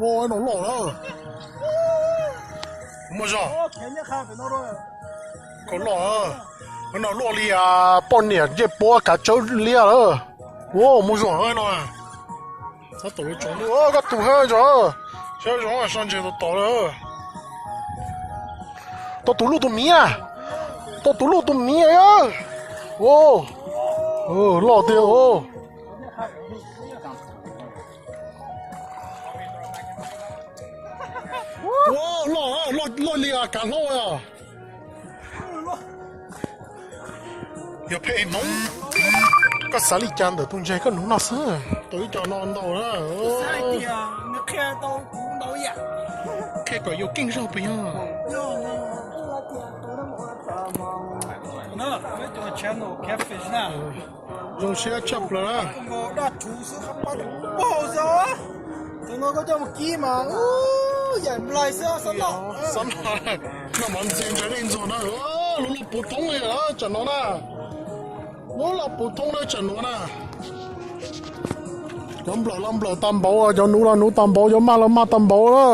Ua no loj na. Muaj zog. Khaub loj. No luaj li poj niam ncej puab kav tsawb liab lawm. Ua muaj zog no. Koj tus hab zog, saib zoo so ntses tos tos lawm. Tau tus luj tus miv, tau tus luj tus miv. Loj tiag. Loj, loj li kav hlaub. Yog phem Hmoob, koj xav li cas ntawm tus ntses koj nuv no xwb? Tus ib co no ntau na. Qhia kom yuav keej zog puas yog? Zoo siab tshaj plaws na. Tus no koj coj mus kib mas yaim nplai xwb, xob noj. Xob noj, noj mov ntxi ntsa dej ntxuag na. Lub loj puv thoob li tsam no na. Lub loj puv thoob na tsam no na. Cov nplawm los nplawm tag npaum, cov nuv los nuv tag npaum, cov maj los maj tag npaum na.